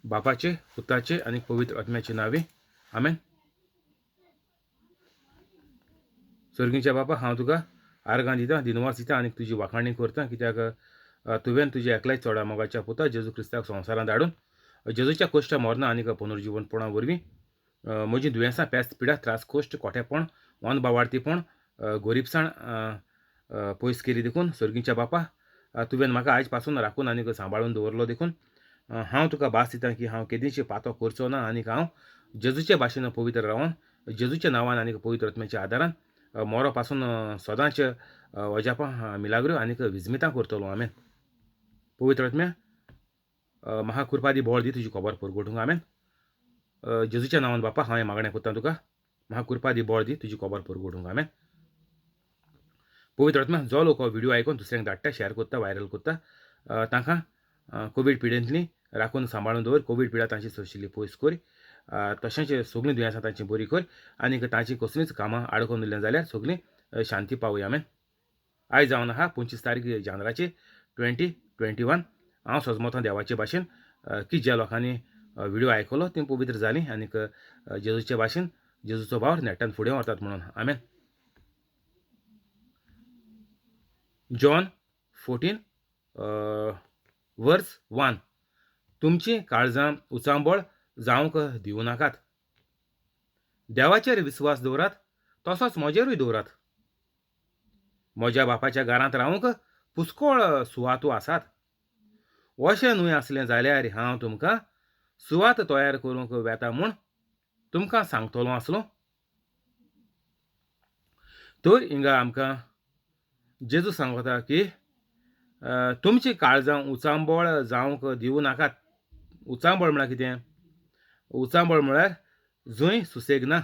बापाचे, पुताचे आनी पवित्र आत्म्याचे नांवे, आमेन. सर्गीच्या बापा, हांव तुका आर्गां दिता, दिनवास दिता आनी तुजी वाखाणी करता, कित्याक तुवें तुज्या एकल्याच चोडा मोगाच्या पुता जेजू क्रिस्ताक संवसारांत धाडून जेजूच्या कश्ट मरना आनी पुनर्जिवनपणा वरवीं म्हजीं दुयेंसां, पेस्त, पिडा, त्रास, कश्ट, कोठेपण, अनबावार्थीपण, गोरीबसाण पयस केली देखून सर्गीच्या बापा तुवें म्हाका आयज पासून राखून आनी सांबाळून दवरलो देखून हांव तुका भास दिता की हांव केदींच पातो करचो ना आनी हांव जेजूचे भाशेन पवित्र रावन जेजूच्या नांवान आनी पवित्र आत्म्याच्या आदारान मोरो पासून सदांच अजापां, मिलाग्रो आनी विजमितां करतलो. आमेन. पवित्र आत्म्या म्हाका कृपा दी, बळ दी तुजी खबर परगटूंक. आमेन. जेजूच्या नांवान बापा हांव हें मागणें करता तुका, म्हाका कृपा दी, बळ दी तुजी खबर परगटूंक. आमेन. पवित्र आत्मा जो लोक हो व्हिडियो आयकून दुसऱ्यांक धाडटा, शेअर करता, व्हायरल करता, तांकां कोवीड पिडेंतली राखून सांबाळून दवर. कोवीड पिडा तांची सोंशिल्ली पयस कर, तशेंच सगळीं दुयेंसां तांची बरी कर आनी तांची कसलींच कामां आडकोवन उरलीं जाल्यार सगळीं शांती पावय. आमेन. आयज जावन आहा 25 तारीख जानेराची 2021. हांव सजमतां देवाचे भाशेन की ज्या लोकांनी व्हिडियो आयकलो तीं पवित्र जालीं आनीक जेजूचे भाशेन जेजूचो वावर नेटान फुडें व्हरतात म्हणून. आमेन. जॉन 14 वर्स 1. तुमचीं काळजां उचांबळ जावंक दिवं नाकात. देवाचेर विस्वास दवरात तसोच म्हजेरूय दवरात. म्हज्या बापाच्या घरांत रावंक पुस्कोळ सुवातो आसात. अशें न्हय आसलें जाल्यार हांव तुमकां सुवात तयार करूंक वेता म्हूण तुमकां सांगतलो आसलो. तर हिंगा आमकां जेजू सांगता की तुमचीं काळजां उचांबळ जावंक दिवं नाकात. उचांबळ म्हळ्यार कितें? उचांबळ म्हळ्यार जंय सुसेग ना,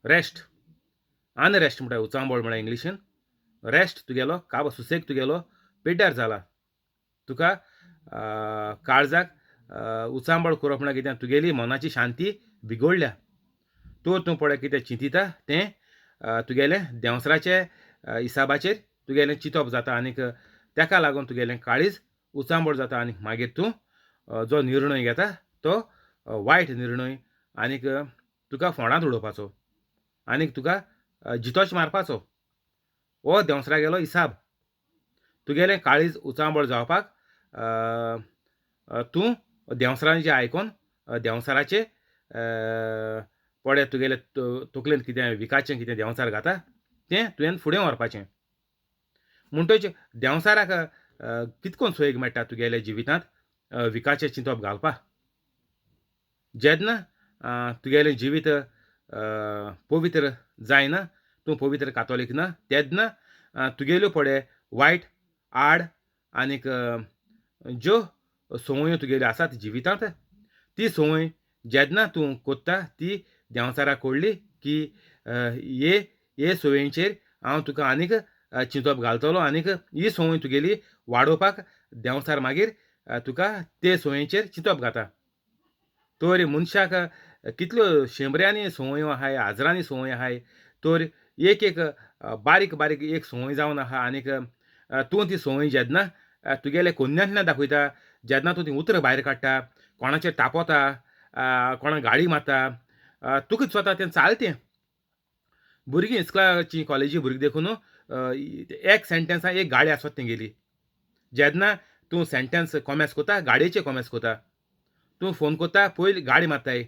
रेस्ट, अनरेस्ट म्हणटा. उचांबळ म्हळ्यार इंग्लिशीन रेस्ट तुगेलो काब सुसेग तुगेलो पेड्ड्यार जाला. तुका काळजाक उचांबळ करप म्हळ्यार कितें? तुगेली मनाची शांती बिगडल्या. तर तूं पळय कितें चिंतिता तें तुगेलें देंवसराचे हिसाबाचेर तुगेलें चिंतप जाता आनीक तेका लागून तुगेलें काळीज उचांबळ जाता आनी मागीर तूं जो निर्णय घेता तो वायट निर्णय आनीक तुका फोंडांत उडोवपाचो आनीक तुका जितोच मारपाचो. हो देंवसरागेलो हिसाब. तुगेलें काळीज उचांबळ जावपाक तूं देंवसरांचें आयकून देंवसराचे पळय तुगेले तकलेन कितें विकाचें कितें देंवसार घाता तें तुवें फुडें व्हरपाचें. म्हणटच देंवसाराक कितकोन सोयीक मेळटा तुगेल्या जिवितांत विकाचें चिंतप घालपा. जेन्ना तुगेलें जिवीत पवित्र जायना, तूं पवित्र कातोलीक ना, तेन्ना तुगेल्यो पळय वायट आड आनीक ज्यो संवयो तुगेल्यो आसात जिवितांत ती संवय जेन्ना तूं कोत्ता ती देंवचाराक कळ्ळी की हे संवयेचेर हांव तुका आनीक चिंतप घालतलो आनीक ही संवय तुगेली वाडोवपाक देंवचार मागीर तुका ते संवयेचेर चिंतप घाता. तर मनशाक कितल्यो शेंबऱ्यांनी संवयो आहाय, हजरांनी संवय आहाय, तर एक एक बारीक बारीक एक संवय जावन आहा आनीक तूं ती संवय जेन्ना तुगेले कोन्यांतल्यान दाखयता, जेन्ना तूं ती उतरां भायर काडटा, कोणाचेर तापोता, कोणाक गाळी मारता, तुका स्वता तें चालतें. भुरगीं इस्कुलाची कॉलेजी भुरगीं देखून एक सेंटेन्सान एक गाळी आसत तेंगेली. जेन्ना तूं सेंटेन्स कॉमेस कोता गाडयेचे कॉमेस कोता, तूं फोन कोता पयलीं गाडी मारताय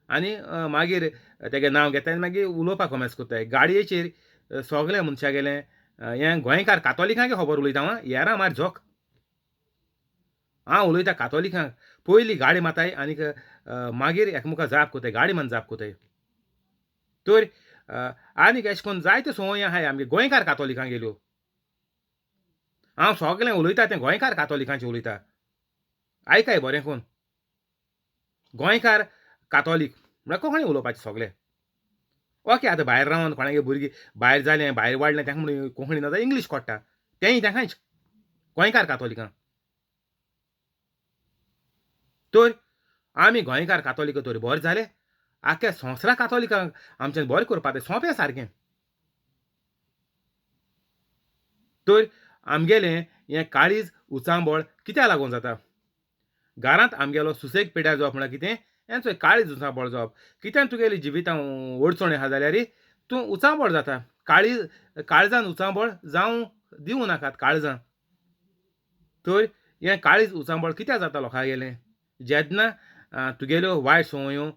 आनी मागीर तेगे नांव घेताय आनी मागीर उलोवपाक कॉमेस कोताय. गाडयेचेर सगळें मनशागेलें हें गोंयकार कातोलिकांक खबर उलयता हांव, येरां मार झोक हांव उलयता कातोलिकांक. पयलीं गाडी मारताय आनीक मागीर एकमुखार जाप कोताय, गाडी मान जाप कोताय. तर आनीक अशें करून जायत्यो संवय आहाय आमगे गोंयकार कातोलिकांक गेल्यो. हांव सगळें उलयता तें गोंयकार कातोलिकांचें उलयता, आयकाय बरें कोन. गोंयकार कातोलीक म्हळ्यार कोंकणी उलोवपाचें सगळें. ओके, आतां भायर रावन कोणागे भुरगीं भायर जालें, भायर वाडलें, तांकां म्हणून कोंकणी ना जाल्यार इंग्लीश कळटा, तेंय तांकांच गोंयकार कातोलिकां. तर आमी गोंयकार कातोलीक तर बरें जालें, आख्या संवसारा कातोलिकांक आमच्यान बरें करपाक जाय, सोंपें सारकें. तर आमगेलें हें काळीज उचांबळ कित्याक लागून जाता? घरांत आमगेलो सुसेग पिड्यार जावप म्हळ्यार कितें हेंच काळीज उचांबळ जावप. कित्यान तुगेली जिवितांत अडचण आसा जाल्यार तूं उचांबळ जाता. काळीज काळजान उचांबळ जावं दिवं नाकात काळजां. तर हें काळीज उचांबळ कित्याक जाता लोकांगेलें जेन्ना तुगेल्यो वायट संवयो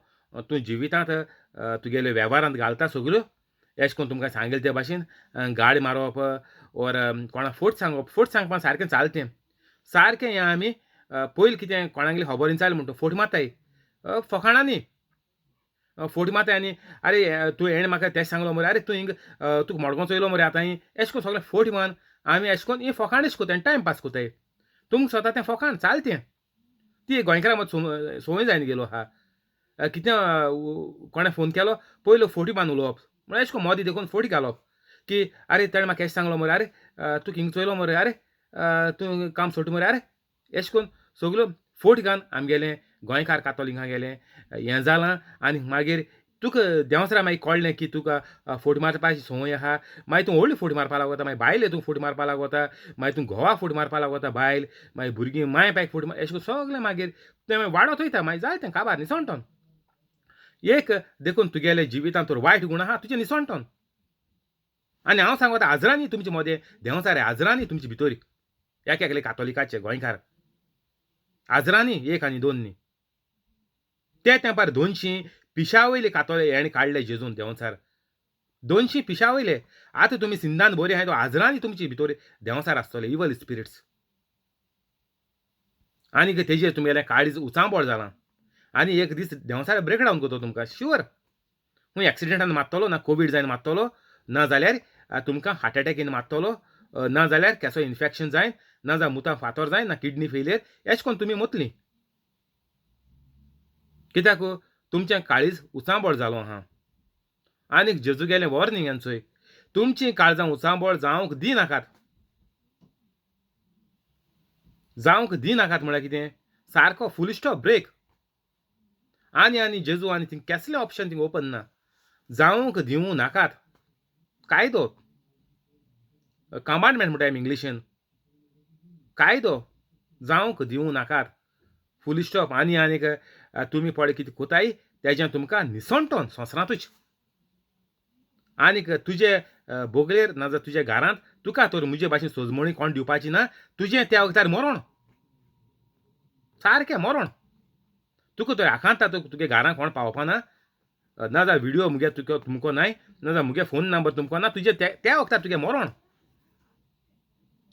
तूं जिवितांत तुगेल्या वेव्हारांत घालता सगल्यो एशें कोन्न तुमकां सांगिल्लें ते भाशेन गाळी मारप ओर कोणाक फट सांगप फट सांगपा सारकें चालता तें सारकें हें आमी पयलीं कितें कोणागेली खबर इचारली म्हणटा फट मारताय फकाणां न्ही फट मारताय आनी आरे तूं हेणें म्हाका तें सांगलो मरे आरे तूं हिंग तुका मडगांव चोयलो मरे आतां एशें कोन्न सगळें फट मान आमी एशें कोन्न ही फकाणां अशें कोत्ताय आनी टायम पास कोत्ताय. तुमकां स्वता तें फकाण चालता तें ती गोंयकारां मदीं संवय जावन गेलो आहा. कितें कोणें फोन केलो पयलो फटी मान उलोवप म्हळ्यार एशें कोन्न मदीं देखून फटी घालप की आरे तेणें म्हाका एशें सांगलो मरे आरे तुका हिंगा चोयलो मरे आरे तूं काम सोडटा मरे आरे एशें कोन्न सगल्यो फट घालून आमगेलें गोंयकार कातोलिकांगेलें हें जालां. आनी मागीर तुका देंवचारा मागीर कळ्ळें की तुका फट मारपाची संवय आहा मागीर तूं व्हडली फट मारपा लागता मागीर बायले तूं फट मारपा लागता मागीर तूं घोवाक फट मारपा लागता बायल मागीर भुरगीं मांय बापायक फट एशें करून सगलें मागीर तें वाडत वयता मागीर जालें तें काबार निसणटोन. एक देखून तुगेले जिवितांत तर वायट गूण आहा तुजें निसणटोन. आनी हांव सांगता आजरांनी तुमचे मदें देंवचार आजरांनी तुमचे भितर एक एकले कातोलिकाचे गोंयकार आजरांनी एक आनी दोन न्ही. ते तेंपार 200 पिशा वयले कातोले हेणें काडले जेजून देंवचार 200 पिशा वयले. आतां तुमी सिंदान बरी आहाय तो आजरांनी तुमचे भितर देंवचार आसतले इवल स्पिरिट्स. आनी तेजेर तुमगेलें काळीज उचांबळ जालां आनी एक दीस देंवचार ब्रेक डावन करतलो तुमकां शुअर. खूंय एक्सिडंटान मारतलो ना कोवीड जायन मारतलो ना जाल्यार तुमकां हार्ट एटॅकीन मारतलो ना जाल्यार केसो इन्फेक्शन जायन ना जाल्यार मुतां फातर जाय ना किडनी फेलियर एशें कोन्न तुमी मोतली. कित्याक तुमचें काळीज उचांबळ जालो आहा. आनीक जेजू गेलें वॉर्निंग हेंचोय तुमचीं काळजां उचांबळ जावंक दिनाकात. जावंक दिनाकात म्हळ्यार कितें सारको फूल स्टॉप ब्रेक. आनी आनी जेजू आनी थिंग केसलें ऑप्शन थिंग ओपन ना जावंक दिवं नाकात. कायदो कमांडमेंट म्हणटा आमी इंग्लिशीन कायदो जावंक दिवं नाकात फूल स्टॉप. आनी आनीक तुमी पळय कितें कोताय तेजें तुमकां निसणटोन संवसारांतूच. आनीक तुजे बोगलेर ना जाल्यार तुज्या घरांत तुका तर म्हजे भाशेन सोजमणी कोण दिवपाची ना तुजें त्या वखदार मरण सारकें मरण. तुका तर आखांता तुगे घरांत कोण पावपा ना ना जाल्यार विडियो मुगे तुका तुमकां नाय ना जाल्यार मुगे फोन नंबर तुमकां ना तुजें त्या वखदार तुगे मरण.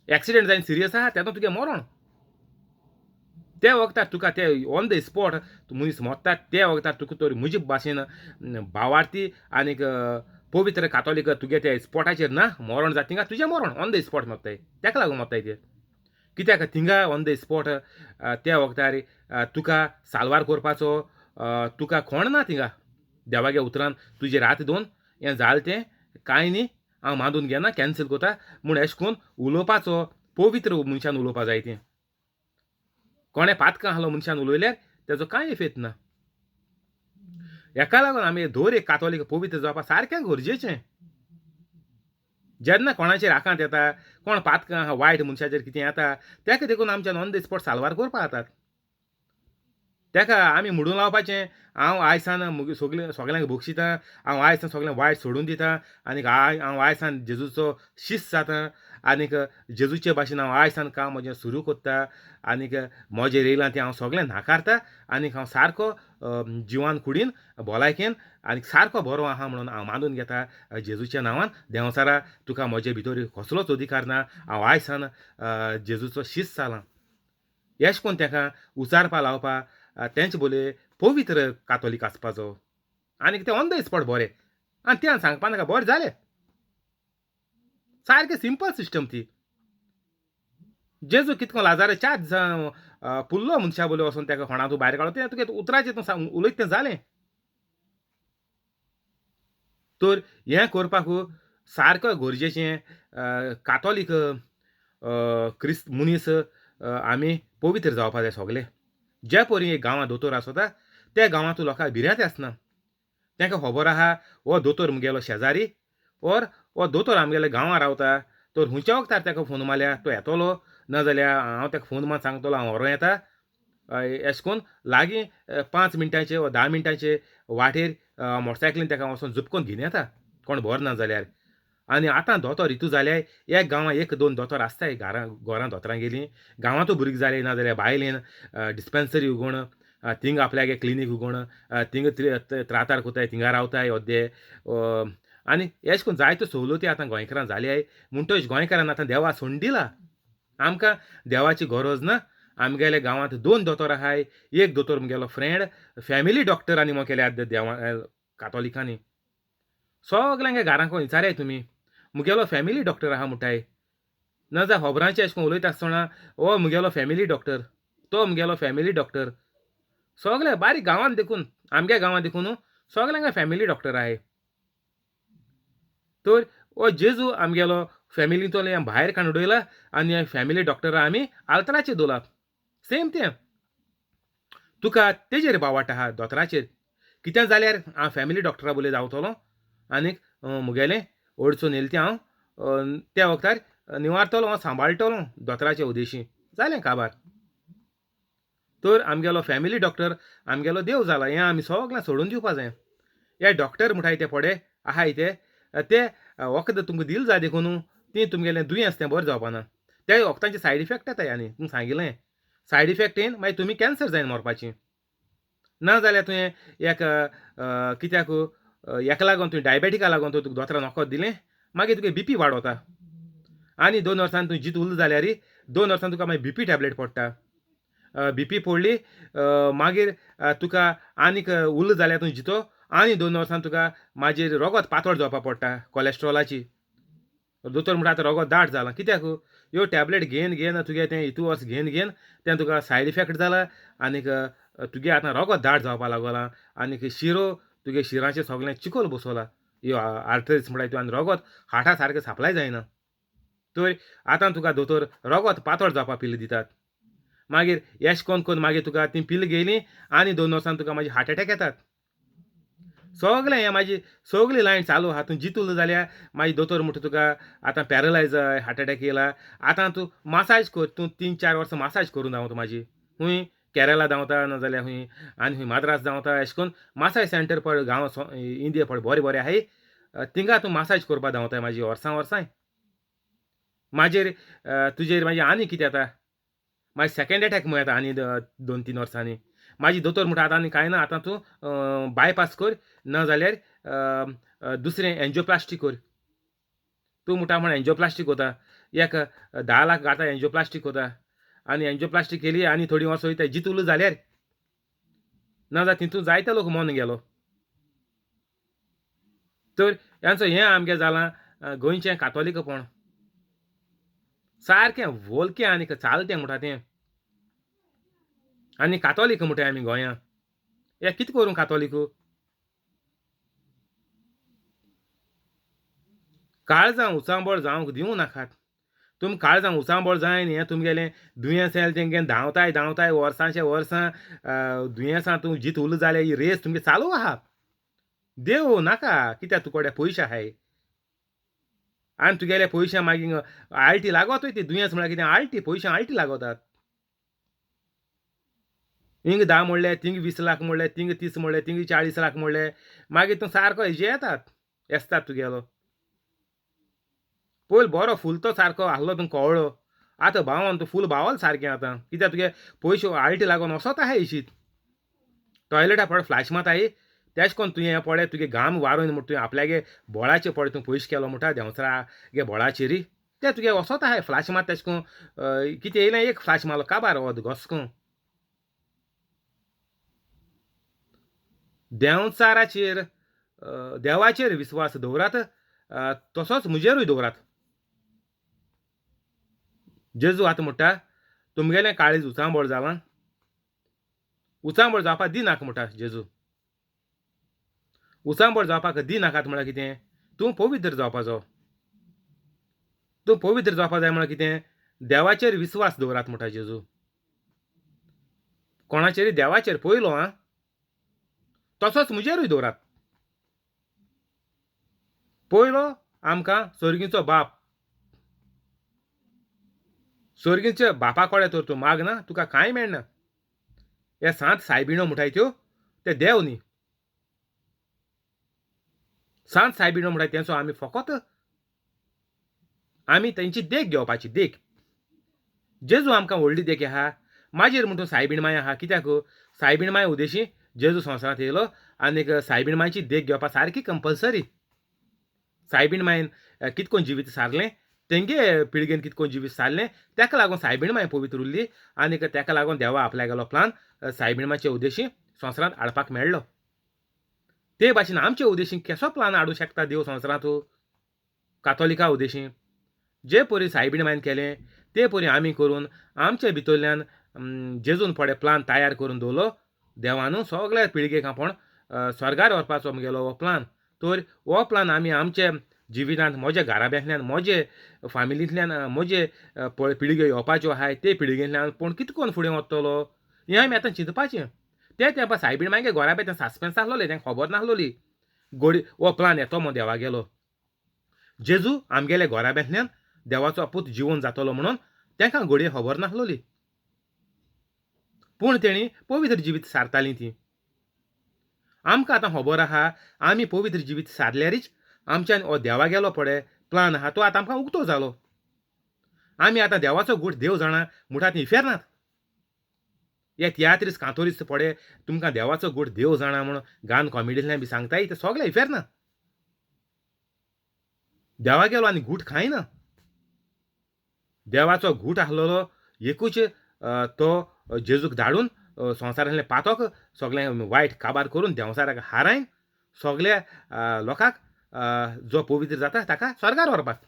एक्सिडंट जायन सिरियस आहा तेन्ना तुगे मरण. त्या वखदार तुका ते ऑन the spot मनीस मरता त्या वखदार तुका तर म्हजे भाशेन भावार्थी आनीक पवित्र कातोलीक तुगे त्या स्पॉटाचेर ना मरण जाता थिंगा तुजें मरण ऑन the spot मरताय. तेका लागून मरताय ते कित्याक थिंगा ऑन the spot त्या वखदार तुका साल्वार करपाचो तुका कोण ना थिंगा देवागे उतरान तुजे रात दोन हें जालें तें कांय न्ही हांव मानून घेना कॅन्सल करता म्हूण एशें कोन्न उलोवपाचो पवित्र मनशान उलोवपा जाय तें. कोणें पातकां आहलो मनशान उलयल्यार तेजो कांय इफेक्ट ना. हेका लागून आमी दर एक कातोलीक पवित्र जावपा सारकें गरजेचें. जेन्ना कोणाचेर आकांत येता कोण पातकां आहा वायट मनशाचेर कितें येता तेका देखून आमच्यान ऑन the spot साल्वार करपा जातात. तेका आमी म्हणून लावपाचें हांव आयसान मुगे सगळें सगल्यांक बक्षितां हांव आयसान सगळें वायट सोडून दितां आनीक हांव आयसान जेजूचो शिस्त जाता आनीक जेजूचे भाशेन हांव आयसान काम म्हजें सुरू कोत्ता आनीक म्हजेर येयलां तें हांव सगळें नाकारता आनीक हांव सारको जिवान कुडीन भलायकेन आनीक सारको बरो आहा म्हणून हांव मानून घेता जेजूच्या नांवान. देंवचारा तुका म्हजे भितर कसलोच अधिकार ना हांव आयसान जेजूचो शिस्त जालां. एशें कोन्न तेका उचारपा लावपा तेंच बोले पवित्र कातोलीक आसपाचो आनीक तें ऑन the spot बरें आनी तें सांगपा नाका बरें जालें सारकें सिंपल सिस्टम ती. जेजू कितको लाजारे 4 दिसां पुल्लो मनशा बोले वचोन तेका कोणातूं भायर काडलो तें तुगे उतराचें तूं उलयता तें जालें. तर हें करपाक सारको गरजेचें कातोलीक क्रिस्त मनीस आमी पवित्र जावपा जाय सगले. जे परी एक गांवांत दोतोर आसता त्या गांवांत लोकांक भिरांत आसना तांकां खबर आहा हो दोतोर मुगेलो शेजारी ओर हो दोतोर आमगेल्या गांवांत रावता तर खंयच्या वखदार ताका फोन मारल्यार तो येतलो ना जाल्यार हांव ताका फोन मारून सांगतलो हांव व्हरों येता. एशें कोन्न लागीं 5 मिनटांचे वा 10 मिनटांचे वाटेर मोटरसायकलीन तेका वचोन झपकोन घेवन येता कोण बरो ना जाल्यार. आनी आतां दोतोर इतू जाल्याय एक गांवां एक दोन दोतोर आसताय घरां घोरां दोतोरां गेलीं गांवांतू भुरगीं जालीं ना जाल्यार बायलेन डिस्पेन्सरी उगोवन थिंग आपल्यागे क्लिनीक उगोवन थिंग त्रातार कोत्ताय थिंगा रावताय ओद्दे. आनी एशें कोन्न जायत्यो सवलती आतां गोंयकारां जाल्याय. म्हुणटोच गोंयकारान आतां देवा सोडून दिला. आमकां देवाची गरज ना. आमगेल्या गांवांत 2 दोतोर आहाय. एक दोतोर मुगेलो फ्रेंड फॅमिली डॉक्टर आनी केल्या देवा कातोलिकांनी. सगल्यांगे घरांक विचाराय तुमी मुगेलो फॅमिली डॉक्टर आहा म्हणटाय. ना जाल्यार खबरांचें अशें करून उलयता आसतना हो मुगेलो फॅमिली डॉक्टर, तो मुगेलो फॅमिली डॉक्टर. सगळे बारीक गांवांत देखून आमगे गांवांत देखून सगल्यांगे फॅमिली डॉक्टर आहाय. तर हो जेजू आमगेलो फॅमिलींतलो भायर काडून उडयला आनी फॅमिली डॉक्टरा आमी आल्तराचेर दवरला. सेम तें तुका तेजेर बावाट आहा दोतोराचेर. कितें जाल्यार हांव फॅमिली डॉक्टरा बोले धांवतलो आनीक मुगेलें अडचण येयली ती हांव त्या वखदार निवारतलो, हांव सांबाळटलो दोतोराचे उदेशी. जालें काबार. तर आमगेलो फॅमिली डॉक्टर आमगेलो देव जाला. हें आमी सगळें सोडून दिवपा जाय. हे डॉक्टर म्हणटाय ते पडे आहाय ते ते वखद तुमकां दिल जाय देखून ती तुमगेलें दुयेंस तें बरें जावपाना. ते वखदांचे सायड इफेक्ट येताय. आनी तुमकां सांगिल्लें सायड इफेक्ट येवन मागीर तुमी कॅन्सर जायन मरपाची. ना जाल्यार तुवें एक कित्याक हेका लागून तुवें डायबेटिका लागून तुका दोतोरान वखद दिलें, मागीर तुगे बीपी वाडोता आनी 2 वर्सांनी तूं जीत उरलो जाल्यार 2 वर्सांनी तुका मागीर बीपी टॅबलेट पडटा. बीपी पडली मागीर तुका आनीक उरलो जाल्यार तूं जितो आनी 2 वर्सांनी तुका मागीर रगत पातळ जावपाक पडटा कोलेस्ट्रॉलाची. दोतोर म्हणटा आतां रगत दाट जालां. कित्याक ह्यो टॅबलेट घेवन घेवन तुगे तें इतू वर्स घेवन घेवन तें तुका सायड इफेक्ट जाला आनीक तुगे आतां रगत दाट जावपाक लागलां आनीक शिरो तुगे शिराचें सगळें चिकोल बसवला. ह्यो आर्टरीज म्हणटा त्यो आनी रगत हार्टा सारकें सप्लाय जायना. तर आतां तुका दोतोर रगत पातळ जावपाक पिल्ल दितात. मागीर एश कोन कोन मागीर तुका ती पिल्ल घेयली आनी 2 वर्सांनी तुका मागीर हार्ट एटॅक येतात. सगळें हें मागीर सगळी लायन चालू आहा. तूं जितलो जाल्यार मागीर दोतोर म्हणटा तुका आतां पॅरलायज जाय, हार्ट एटॅक येयला, आतां तूं मासाज कर. तूं 3-4 वर्सां मासाज करून धांवता म्हाजी. खूंय केरला धांवता ना जाल्यार खूंय आनी खूंय माद्रास धांवता. अशें करून मासाज सेंटर पळय गांव इंडिया पळय बरें बरें आहाय थिंगा तूं मासाज करपा धांवताय म्हाजी वर्सां वर्सांय. माजेर तुजेर मागीर आनी कितें येता मागीर सेकेंड एटॅक म्हूण येता आनी 2-3 वर्सांनी. मागीर दोतोर म्हणटा आतां आनी कांय ना, आतां तूं बायपास कर ना जाल्यार दुसरें एन्जियोप्लास्टी कर. तूं म्हणटा म्हण एन्जियोप्लास्टी कोता एक 10 लाख आतां एन्जियोप्लास्टी कोता आनी एन्जियोप्लास्टी केली आनी थोडीं वर्सां वयता जितूल जाल्यार ना जाल्यार तितून जायते लोक मन गेलो. तर हेंचो हें आमगें जालां गोंयचें कातोलिकपण सारकें वोलकें आनी चालतें म्हणटा तें. आनी कातोलीक म्हणटाय आमी गोंयां. हे कितें करूं कातोलीक? काळजां उचांबळ जावंक दिवं नाकात. तुमी काळजां उचांबळ जायन हें तुमगेलें दुयेंस येयलें तेंगे धांवताय धांवताय वर्सांचे वर्सां दुयेंसां तूं जीत उरलो जाल्यार ही रेस तुमगे चालू आहा. देव नाका कित्याक तुकडे पयशे आहाय आनी तुगेले पयशे मागीर आल्टी लागतूय ती दुयेंस म्हळ्यार कितें आल्टी पयशे आल्टी लागतात. हिंग 10 म्हणले थिंग 20 लाख म्हणले थिंग 30 म्हणले थिंग 40 लाख म्हणले मागीर तूं सारको हेजे येतात येसतात तुगेलो. पयलीं बरो फूल तो सारको आहलो तूं कवळो आतां बावन तूं फूल बावल सारकें आतां कित्याक तुगे पयशे आल्टी लागून वचत आहाय इशीत. टॉयलेटा पळय फ्लॅश माताय तेश कोन तुवें पळय तुगे घाम वारोवन म्हण तुवें आपल्यागे बोळाचे पळय तूं पयशे केलो म्हणटा देंवचारागे बोळाचेर ते तुगे वचत आहाय फ्लॅश मात तेश कोन कितें येयलें एक फ्लॅश मारलो काबार वत घोस्को. देंवचाराचेर देवाचेर विस्वास दवरात तसोच म्हजेरूय दवरात. जेजू आतां म्हणटा तुमगेलें काळीज उचांबळ जालां, उचांबळ जावपाक दिनाका म्हणटा जेजू. उचांबळ जावपाक दिनाकात म्हळ्यार कितें? तूं पवित्र जावपाचो. तूं पवित्र जावपाक जाय म्हळ्यार कितें? देवाचेर विस्वास दवरात म्हणटा जेजू. कोणाचेर? देवाचेर पयलो आं, तसोच म्हजेरूय दवरात. पयलो आमकां सर्गीचो बाप, सर्गीच्या बापा कडेन तर तूं मागना तुका कांय मेळना. हे सांत सायबिणो म्हणटाय त्यो ते देव न्ही. सांत सायबिणो म्हणटाय तेंचो आमी फकत आमी तेंची देख घेवपाची देख. जेजू आमकां व्हडली देख आहा. मागीर म्हण तूं सायबीण माय आहा कित्याक सायबीण माय उदेशी जेजू संवसारांत येयलो आनीक सायबीण मायची देख घेवपा सारकी कंपलसरी. सायबीण मायन कितकोन जिवीत सारलें तेंगे पिळगेन कितकोन जिवीत सारलें तेका लागून सायबीण माय पवित्र उरली आनीक तेका लागून देवा आपल्यागेलो प्लान सायबीण मायचे उद्देशी संवसारांत हाडपाक मेळ्ळो. ते भाशेन आमचे उद्देशी केसो प्लान हाडूंक शकता देव संवसारांत कातोलिका उद्देशी. जे परी सायबीण मायन केलें ते परी आमी करून आमचे भितरल्यान जेजून पडे प्लान तयार करून दवरलो देवानू सगळ्या पिळगेक आपूण स्वर्गार व्हरपाचो आमगेलो हो प्लान. तर हो प्लान आमी आमच्या जिवितांत म्हज्या घराब्यांतल्यान म्हजे फामिलींतल्यान म्हजे पळय पिळग्यो येवपाच्यो आहाय ते पिळगेंतल्यान पूण कितकोन फुडें वतलो हें आमी आतां चिंतपाचें. ते तेंपा सायबीण मागीर घोराबे तें सासपेन्स आसलोलें तेंका खबर नासलोली गोडी हो प्लान येतो म्हूण देवागेलो. जेजू आमगेल्या घोराब्यांतल्यान देवाचो पूत जिवन जातलो म्हणून तेंकां घडये खबर नासलोली. पूण तेणी पवित्र जिवीत सारतालीं ती. आमकां आतां खबर आहा आमी पवित्र जिवीत सारल्यारीच आमच्यान हो देवागेलो पळय प्लान आहा तो आतां आमकां उक्तो जालो. आमी आतां देवाचो गूट देव जाणा म्हणटा ती इफेर्नात. हे तियात्रीस कांतोरीस पळय तुमकां देवाचो गूट देव जाणा म्हूण गान कॉमेडींतल्यान बी सांगताय ते सगळे इफेर्ना. देवागेलो आनी गूट खायना. देवाचो गूट आसलेलो एकूच तो जेजूक धाडून संवसारांतलें पातक सगळें वायट काबार करून देंवचाराक हारायन सगल्या लोकांक जो पवित्र जाता ताका स्वर्गार व्हरपाक.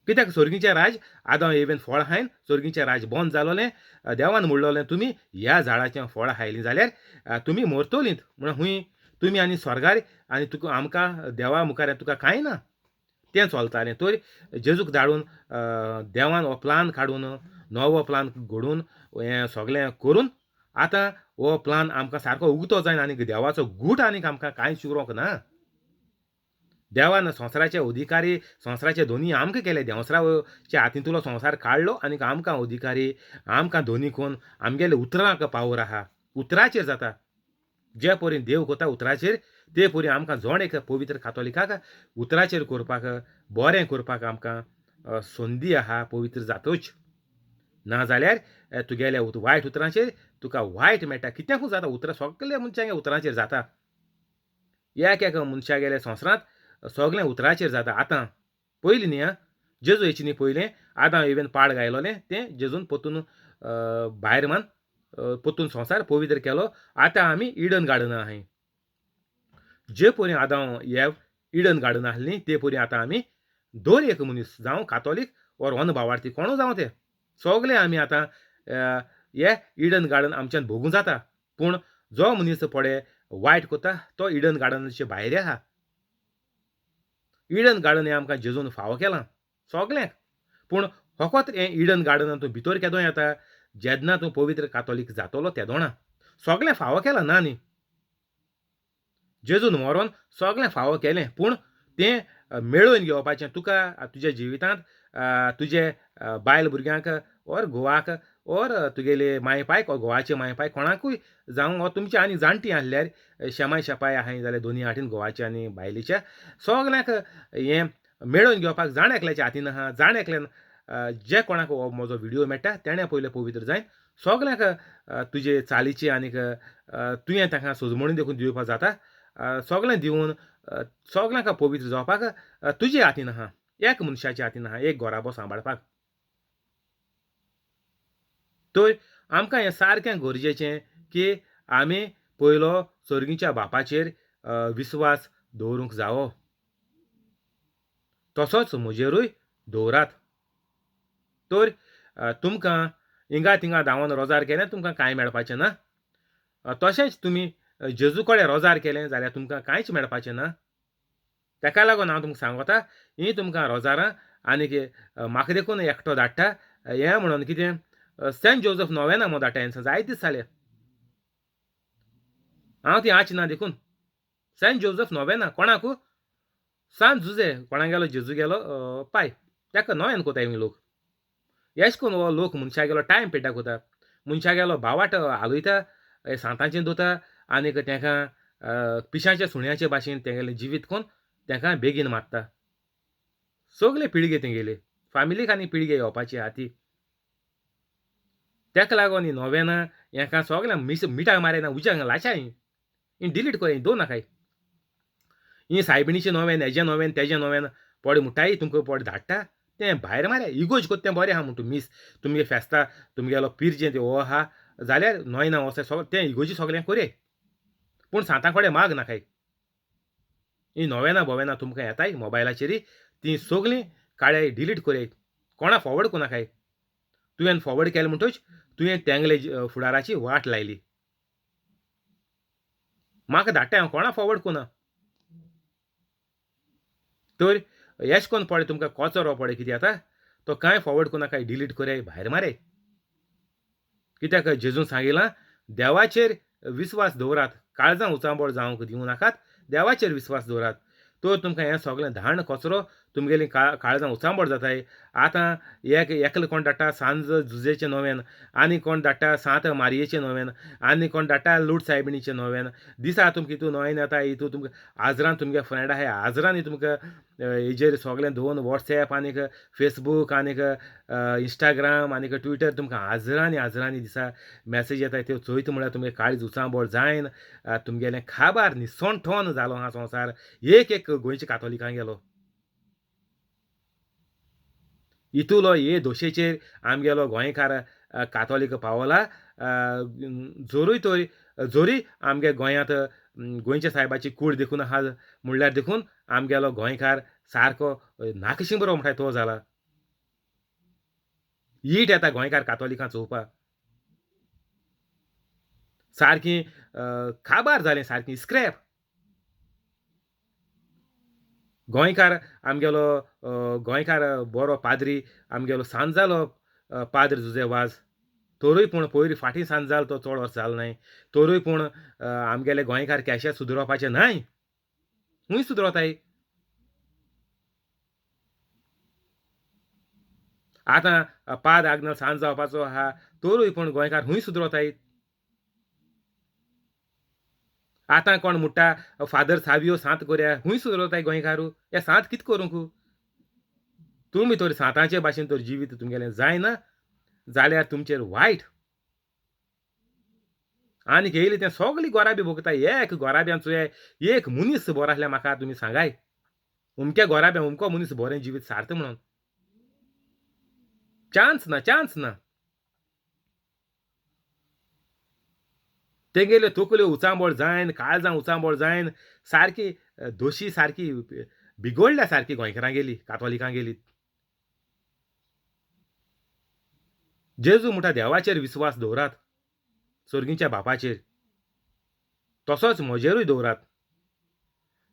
कित्याक सोर्गीचें राज आदांव एवेन फळ खायन सोर्गीचें राज बंद जालोलें. देवान म्हणलोलें तुमी ह्या झाडाचें फळ खायलीं जाल्यार तुमी मरतलींत म्हणून हुंय तुमी आनी स्वर्गार आनी तुका आमकां देवा मुखार तुका कांय ना तें चलतालें. तर जेजूक धाडून देवान हो प्लान काडून नवो प्लान घडोवन हें सगळें करून आतां हो प्लान आमकां सारको उगतो जायना आनी देवाचो गूट आनीक आमकां कांयच उरोंक ना. देवान संवसाराचे अधिकारी संवसाराचे धनी आमकां केले. देंवचाराच्या हातींतलो संवसार काडलो आनीक आमकां अधिकारी आमकां धनी कोन्न आमगेले उतरांक पावर आहा. उतराचेर जाता जे परी देव कोता उतराचेर ते परी आमकां जण एक पवित्र कातोलिकाक उतराचेर करपाक बरें करपाक आमकां संदी आहा पवित्र जातूच. ना जाल्यार तुगेल्या वायट उतरांचेर तुका वायट मेळटा. कित्याकूच जाता उतरां सगल्या मनशांच्या उतरांचेर जाता. एक एक मनशागेल्या संवसारांत सगळें उतराचेर जाता. आतां पयलीं न्ही आं जेजू येची न्ही पयलें आदां इवन पाड घायलोलें तें जेजून परतून भायर मान परतून संवसार पवित्र केलो. आतां आमी इडन गार्डन आहाय. जे परी आदां एव इडन गार्डन आसलीं ते परी आतां आमी दर एक मनीस जावं कातोलीक ओर अन भावार्थी कोणू जावं ते सगळे आमी आतां हे इडन गार्डन आमच्यान भोगूं जाता. पूण जो मनीस पळय वायट करता तो इडन गार्डनाचे भायर आहा. इडन गार्डन हें आमकां जेजून फावो केलां सगळ्यांक. पूण फकत हें इडन गार्डनान तूं भितर केदो येता जेन्ना तूं पवित्र कातोलीक जातलो तेदोणा सगळें फावो केलां ना न्ही. जेजून मरोन सगळें फावो केलें पूण तें मेळोवन घेवपाचें तुका तुज्या जिवितांत तुजे बायल भुरग्यांक ओर घोवाक ओर तुगेले माय पायक ओर घोवाचे माय पायक कोणाकूय जावं ओर तुमचे आनी जाणटी आसल्यार शेमाय शेपाय आहाय जाल्यार दोनी हातीन घोवाच्या आनी बायलेच्या सगल्यांक हें मेळोवन घेवपाक जाण एकल्याच्या हातीन आहा. जाण एकल्यान जे कोणाक हो म्हजो व्हिडियो मेळटा तेणें पयलें पवित्र जायन सगल्यांक तुजे चालीचे आनीक तुवें तांकां सजमणी देखून दिवपाक जाता. सगळें दिवन सगल्यांक पवित्र जावपाक तुजे हातीन आहा. एक मनशाच्या हातीन आहा एक घराबो सांबाळपाक. तर आमकां हें सारकें गरजेचें की आमी पयलो सर्गीच्या बापाचेर विस्वास दवरूंक जावो तसोच म्हजेरूय दवरात. तर तुमकां हिंगा थिंगा धांवन रोजार केलें तुमकां कांय मेळपाचें ना. तशेंच तुमी जेजू कडेन रोजार केलें जाल्यार तुमकां कांयच मेळपाचें ना. ताका लागून हांव तुमकां सांगता हीं तुमकां रोजारां आनीक म्हाका देखून एकटो धाडटा हें म्हणून कितें सेंट जोजफ नोवेना म्हूण धाडटा हें जायते दीस जाले हांव ती आच ना देखून सेंट जोजफ नोवेना कोणाकू सान जुजे कोणागेलो जेजू गेलो पाय ताका नोवेन कोताय लोक. एश कोन्न हो लोक मनशागेलो टायम पेड्ड्यार कोता. मनशागेलो बावाट हालयता, सांतांचें दवरता आनीक तेंकां पिशाच्या सुण्याचे भाशेन तेंगेलें जिवीत कोन्न तेंकां बेगीन मारता. सगले पिळगे तेंगेले फामिलीक आनी पिळगे येवपाची आहा ती. तेका लागून ही नोवेनां हेका सगळ्यांक मिस मिठाक मारना उज्याक लाशाय ही डिलीट कोराय, दवर नाकाय. ही सायबिणीचें नोवेन, हेजें नोवेन, तेजें नोवेन पोड मुठाय तुमकां पोड धाडटा तें भायर माराय. इगोर्ज कोत्ता तें बरें आहा म्हणटा मीस तुमगे फेस्ता तुमगेलो पिरजें तें हो आहा जाल्यार नोयना वचो सगळें तें इगोर्जी सगळें कोरय, पूण सांतां कडेन माग नाकाय. ही नोवेनां बोवेनां तुमकां येताय मोबायलाचेर तीं सगळीं काळ्याय डिलीट कोरय, कोणा फॉवर्ड कोनाकाय. तुवें फॉवर्ड केलें म्हणटच तुवें तेंगले फुडाराची वाट लायली. म्हाका धाडटा हांव कोणा फॉवर्ड कोना. तर एश कोन पळय तुमकां कोचरो पळय कितें जाता तो कांय फॉवर्ड कोनाकाय, डिलीट कोरय, भायर मारय. कित्याक जेजून सांगिलां देवाचेर विस्वास दवरात, काळजां उचांबळ जावंक दिवं नाकात, देवाचेर विस्वास दवरात. तर तुमकां हें सगळें धाण कचरो तुमगेलीं काळजां उचांबळ जाताय. आतां एक एकलो कोण धाडटा सांज जुजेचें नोवेन, आनी कोण धाडटा सांत मारयेचें नोवेन, आनी कोण धाडटा लूट सायबिणीचें नोवेन. दिसा तुमकां हितू नोवेन येता, हितू तुमकां आजरान तुमगे फ्रेंड आहाय आजरांनी तुमकां हेजेर सगळें दोन वॉट्सएप आनीक फेसबूक आनीक इंस्टाग्राम आनीक ट्विटर तुमकां आजरांनी आजरांनी दिसा मॅसेज येता त्यो चोयता म्हळ्यार तुमगें काळीज उचांबळ जायन तुमगेलें खाबार निसणठोन जालो आहा संवसार. एक एक गोंयच्या कातोलिकां गेलो इतुलो हे दोशेचेर आमगेलो गोंयकार कातोलीक पावला. जोरूय तर जोरी आमगे गोंयांत गोंयच्या सायबाची कूड देखून आहा म्हणल्यार देखून आमगेलो गोंयकार सारको नाकशी बरो म्हणटा तो जाला. ईट येता गोंयकार कातोलिकां चोवपाक, सारकी काबार जालें, सारकी स्क्रॅप. गोंयकार आमगेलो गोंयकार बरो पाद्री आमगेलो सांज जालो पाद्र जुजे वाज, तरूय पूण पयर फाटीं सांज जालो तो चड वर्स जालो न्हय, तरूय पूण आमगेले गोंयकार केशे सुदरोवपाचे न्हय, खूंय सुदरोताय. आतां पाद आग्नेल सांज जावपाचो आहा, तरूय पूण गोंयकार खूंय सुदरोताय. आतां कोण म्हणटा फादर सावियो सांत कोरया, खूंय सुदरोताय गोंयकारू. हे सांत कितें करूंक तुमी तर सांतांचे भाशेन तर जिवीत तुमगेलें जायना जाल्यार तुमचेर वायट. आनीक येयलें तें सगळीं गोराबी भोगता. एक गोराब्यान चोय एक मनीस बरो आसल्यार म्हाका तुमी सांगाय अमक्या गोराब्यान अमको मनीस बरें जिवीत सारता म्हणून. चान्स ना, चान्स ना. तेगेल्यो तकल्यो उचांबळ जायन, काळजां उचांबळ जायन, सारकी दोशी सारकी बिगडल्या सारकी गोंयकारांगेली कातोलिकांगेली. जेजू म्हणटा देवाचेर विस्वास दवरात, सर्गीच्या बापाचेर, तसोच म्हजेरूय दवरात.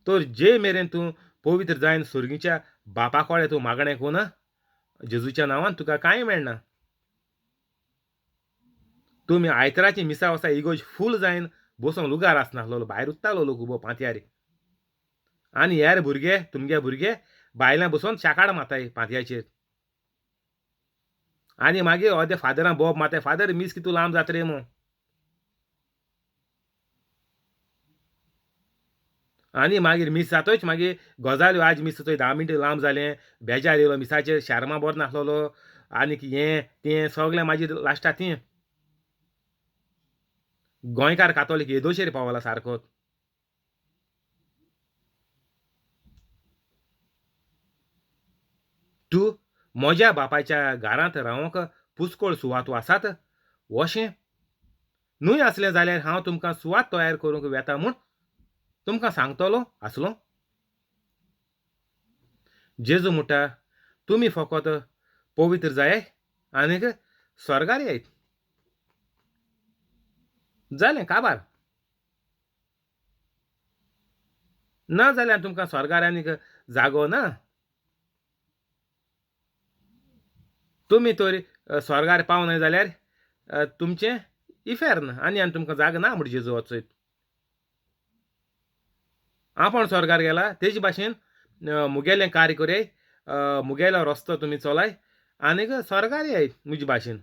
तर जे मेरेन तूं पवित्र जायन सर्गीच्या बापा कडेन तूं मागणें कोना, जेजूच्या नांवान तुका कांय मेळना. तुमी आयतराची मिसा वसा इगोर्ज फूल जायन बसोंक लुगार आसनासलो, भायर उत्तालो लोक उबो पांतयार. आनी हेर भुरगे तुमगे भुरगे बायलां बसोन शाकाड मारताय पांतयाचेर. आनी मागीर अर्दे फादरां बोब मारताय, फादर मीस कितू लांब जाता रे मू. आनी मागीर मीस जातच मागीर गजाल्यो, आज मीस चोय 10 मिनटां लांब जालें, बेजार येयलो मिसाचेर, शारमा बरो नासलेलो, आनीक हें तें सगळें मागीर लास्टाक तें. गोंयकार कातोलीक येदोशेर पावला सारको. तूं म्हज्या बापायच्या घरांत रावंक पुस्कळ सुवातो आसात अशें न्हय आसलें जाल्यार हांव तुमकां सुवात तयार करूंक वेता म्हूण तुमकां सांगतलो आसलो. जेजू म्हणटा तुमी फकत पवित्र जाय आनीक स्वर्गार येयत, जालें काबार. ना जाल्यार तुमकां स्वर्गार आनीक जागो ना. तुमी तर स्वर्गार पावनाय जाल्यार तुमचें इफेर्न, आनी आनी तुमकां जागो ना म्हण जेजू वचत. आपूण स्वर्गार गेला तेजे भाशेन मुगेलें कार्य करय, मुगेलो रस्तो तुमी चलाय आनीक स्वर्गार येयात म्हजे भाशेन.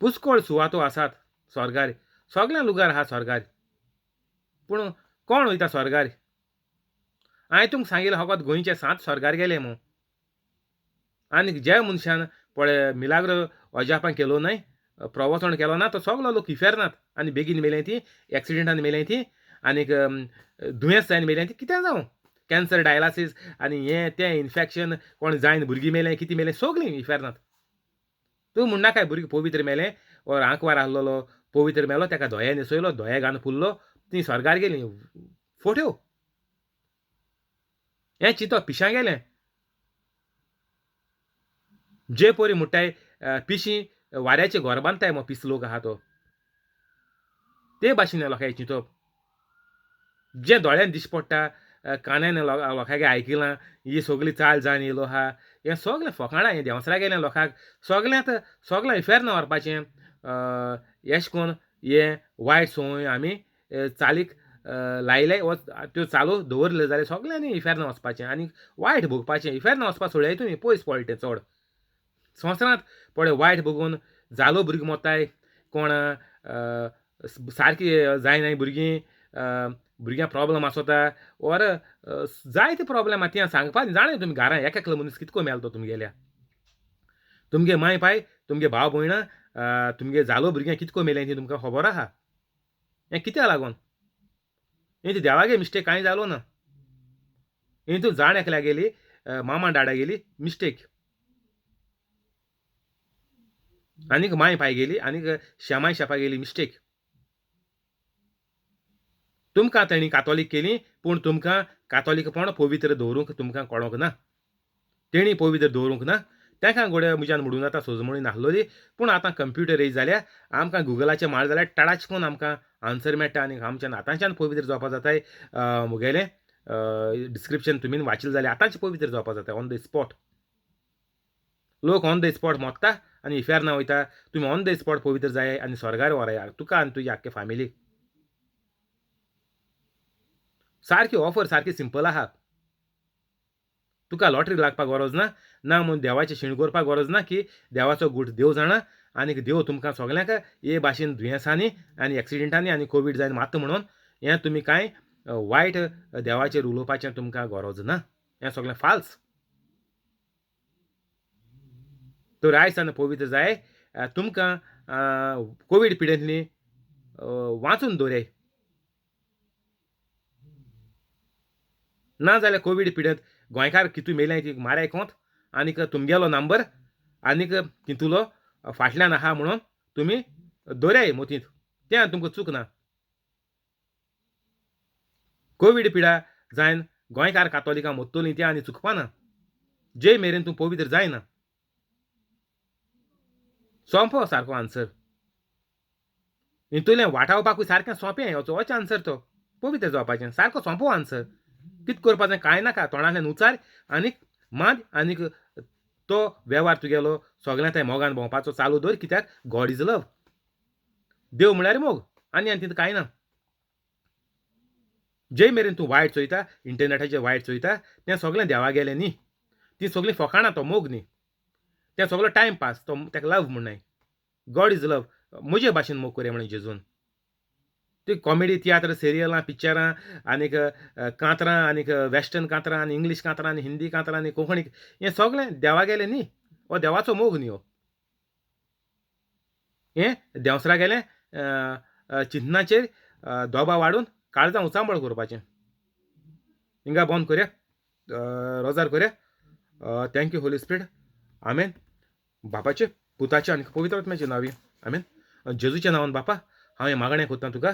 पुस्कोळ सुवातो आसात स्वर्गार, सोगल्यां लुगार आहा स्वर्गार, पूण कोण वयता स्वर्गार? हांवें तुमकां सांगिल्लें फकत गोंयचे सांत स्वर्गार गेले म्हूण. आनी ज्या मनशान पळय मिलाग्र अजापां केलो न्हय, प्रवचन केलो ना, तो सगलो लोक इफेर्नांत आनी बेगीन मेले ती, एक्सिडेंटान मेले ती, आनीक दुयेंस जायन मेले ती, कितें जावं, कॅन्सर, डायलासीस आनी हें तें इन्फेक्शन, कोण जायन भुरगीं मेलें, कितें मेलें, सगलीं इफेर्नांत. तूं म्हणनाकाय भुरगीं पवित्र मेलें ओर आंकवार आहलोलो पवित्र मेलो, तेका दोये न्हेसयलो, दोये घालून पुरलो, तीं स्वर्गार गेलीं. फोट्यो हें चिंतप पिशां गेलें. जे पोरी म्हुणटाय पिशीं वाऱ्याचें घर बांदताय मो पीस लोक आहा तो, ते भाशेन लोकांचें चिंतप. जें दोळ्यान दिश्टी पडटा, कानान लोकांगे आयकिलां, ही सगली चाल जावन येयलो आहा, हें सगलें फोकाणां. हें देंवचारा गेलें लोकांक सगल्यांत सगलें इफेर्न व्हरपाचें. एशें कोन्न हें वायट संवय आमी चालीक लायले वो त्यो चालू दवरल्यो जाल्यार सगल्यांनी इफेर्न वचपाचें आनी वायट भोगपाचें. इफेर्न वचपा सोडयाय तुमी, पयस पडलें तें चड. संवसारांत पळय वायट भोगून जालो भुरगीं मोत्ताय, कोण सारकी जायनाय भुरगीं, भुरग्यांक प्रोब्लम आसोता ओर जायते प्रोब्लेम आहा, तीं सांगपाक जाणाय तुमी. घरां एक एकलो मनीस कितको मेलो तो तुमगेल्या, तुमगे माय पाय, तुमगे भाव भयणां, तुमगे जालो भुरग्यां कितको मेलें ती तुमकां खबर आहा. हें कित्याक लागून? हें देवागे मिस्टेक कांय जालो ना, हें तूं जाण एकल्या गेली, मामा डाडा गेली मिस्टेक, आनीक माय पाय गेली, आनीक शेमाय शेपा गेली मिस्टेक. तुमकां तेणी कातोलीक केली, पूण तुमकां कातोलीकपण पवित्र दवरूंक तुमकां कळोंक ना, तेणी पवित्र दवरूंक ना. तेका घोडे म्हज्यान म्हणूं जाता सोजमणी नासलोली, पूण आतां कंप्युटर येयली जाल्यार आमकां गुगलाचेर मारलें जाल्यार टाळाच कोन्न आमकां आन्सर मेळटा आनी आमच्यान आतांच्यान पवित्र जावपा जाताय. म्हगेलें डिस्क्रिप्शन तुमी वाचिल्लें जाल्यार आतांच पवित्र जावपा जाता ऑन the spot. लोक ऑन the spot मोत्ता आनी इफेर्ना वयता. तुमी ऑन the spot पवित्र जाय आनी स्वर्गार व्हराय तुका आनी तुज्या आख्खे फामिलीक. सारकी ऑफर सारकी सिंपल आहा. तुका लॉटरी लागपाक गरज ना, ना म्हूण देवाचें शीण करपाक गरज ना की देवाचो गूट देव जाणा आनीक देव तुमकां सगल्यांक हे भाशेन दुयेंसांनी आनी एक्सिडेंटांनी आनी कोवीड जायन मारता म्हणून हें तुमी कांय वायट देवाचेर उलोवपाचें तुमकां गरज ना. हें सगळें फाल्स. तर आयज सावन पवित्र जाय, तुमकां कोवीड पिडेंतली वाचून दवराय. ना जाल्यार कोवीड पिडेंत गोंयकार कितू मेल्याय ती माराय कोंत, आनीक तुमगेलो नंबर आनीक तितूलो फाटल्यान आहा म्हणून तुमी दवराय मोतींत, तें तुमकां चूक ना. कोवीड पिडा जायन गोंयकार कातोलिकां मोत्तोलीं तें आनी चुकपाना, जे मेरेन तूं पवित्र जायना. सोंपो सारको आन्सर. हितूंतलें वाटावपाकूय सारकें सोंपें, होच आन्सर तो पवित्र जावपाचें सारको सोंपो आन्सर. कितें करपाचें कांय नाका, तोंडांतल्यान उचार आनीक माद आनीक तो वेव्हार तुगेलो सगळ्यां थंय मोगान भोंवपाचो चालू दवर. कित्याक गॉड is love, देव म्हळ्यार मोग, आनी आनी तितूंत कांय ना. जे मेरेन तूं वायट चोयता, इंटरनेटाचेर वायट चोयता, तें सगळें देवा गेलें न्ही, तीं सगळीं फोकाणां, तो मोग न्ही, तें सगळो टायम पास, तो ताका लव म्हणनाय. गॉड is love, म्हजे भाशेन मोग करया म्हणून जेजून. ती कॉमेडी तियात्र सिरियलां पिक्चरां आनीक कांतरां आनीक वेस्टर्न कांतरां आनी इंग्लीश कांतरां आनी हिंदी कांतरां आनी कोंकणी, हें सगळें देवा गेलें न्ही, हो देवाचो मोग न्ही हो. हें देंवसरा गेलें चिंतनाचेर दोबा वाडून काळजां उचांबळ करपाचें. हिंगा बंद करया, रोजार करया. Thank you Holi spirit, आमेन. बापाचे पुताचे आनी पवित्र आत्म्याचे नांवी आमेन. जेजूच्या नांवान बापा हांव हें मागणें करता तुका,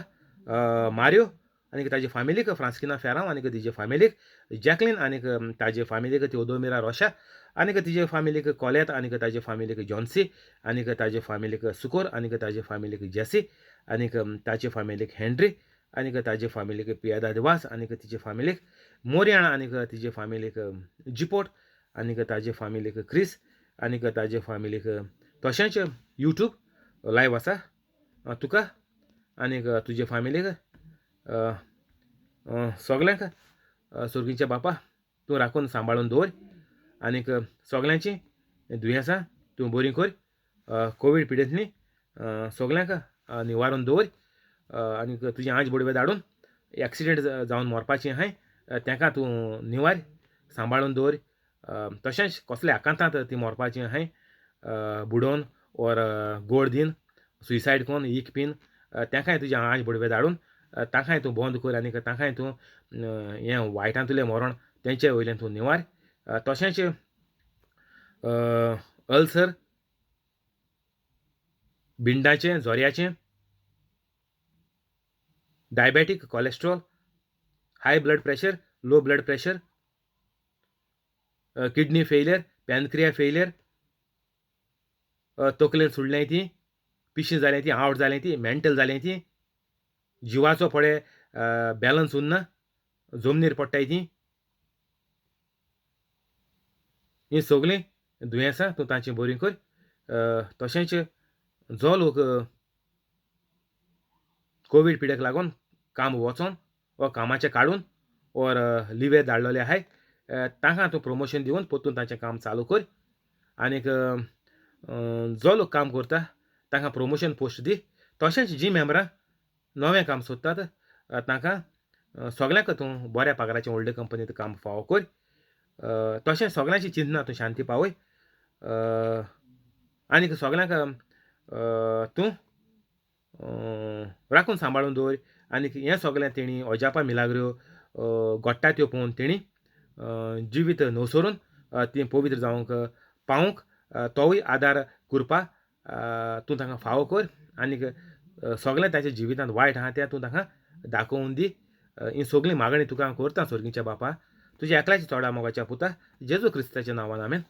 मारियो आनी ताजे फामिलीक, फ्रांस्किना फेरांव आनी तिजे फामिलीक, जॅकलीन आनी ताजे फामिलीक, थिओदोमिरा रोशा आनी तिजे फामिलीक, कॉलेत आनी ताजे फामिलीक, जॉन्सी आनी ताजे फामिलीक, सुकोर आनी ताजे फामिलीक, जेसी आनी ताजे फामिलीक, हेनरी आनी ताजे फामिलीक, पियादाद वास आनी तिजे फामिलीक, मोरयाण आनी तिजे फामिलीक, जिपोट आनी ताजे फामिलीक, क्रिस आनी ताजे फामिलीक, तशेंच यूट्यूब लायव आसा तुका आनी तुजे फामिलीक सगल्यांक सोर्गीच्या बापा तूं राखून सांबाळून दवर आनीक सगल्यांची दुयेंसां तूं बरीं कर. कोवीड पिडेंतलीं सोगल्यांक निवारून दवर आनी तुजें आंज बडवे धाडून एक्सिडेंट जावन मरपाचें आहाय तेंकां तूं निवार सांबाळून दवर. तशेंच कसल्या आकांतांत तीं मरपाचीं आहाय बुडोवन ओर गोळ दीन सुयसायड कोन्न ईक पीन तेंकांय तुजें आंज बडवे धाडून तांकांय तूं बंद कर आनी तांकांय तूं हें वायटांतलें मरण तेंचे वयल्यान तूं निवार. तशेंच ulcer बिंडाचें जोऱ्याचें diabetic cholesterol high blood pressure low blood pressure kidney failure pancreas failure तकलेन सुडलें ती पिशें जालें ती आवट जालें ती मेंटल जालें ती जिवाचो पळे बॅलन्स उरना जमनीर पडटाय ती हीं सगळीं दुयेंसां तूं तांची बरीं कर. तशेंच जो लोक कोवीड पिडेक लागून काम वचोन वा कामाचें काडून ओर लिवेर धाडलेले आहाय तांकां तूं प्रमोशन दिवन परतून तांचें काम चालू कर आनीक जो लोक काम करता तांकां प्रमोशन पोस्ट दी. तशेंच जीं मेंबरां नवें काम सोदतात तांकां सगल्यांक तूं बऱ्या पगाराचें व्हडले कंपनींत काम फावो कर. तशें सगल्यांची चिंतना तूं शांती पावय आनीक सगल्यांक तूं राखून सांबाळून दवर आनीक हें सगलें तेणी अजापां मिलाग्रो घडटा त्यो पळोवन तेणी जिवीत नसरून तीं पवित्र जावंक पावूंक तोवूय आदार करपा तूं तांकां फावो कर आनीक सगलें ताच्या जिवितांत वायट आहा तें तूं तांकां दाखोवन दी. ही सगळीं मागणी तुका हांव करता सर्गीच्या बापा, तुज्या एकल्याच्या चोडा मोगाच्या पुता जेजू क्रिस्ताच्या नांवान, आमेन.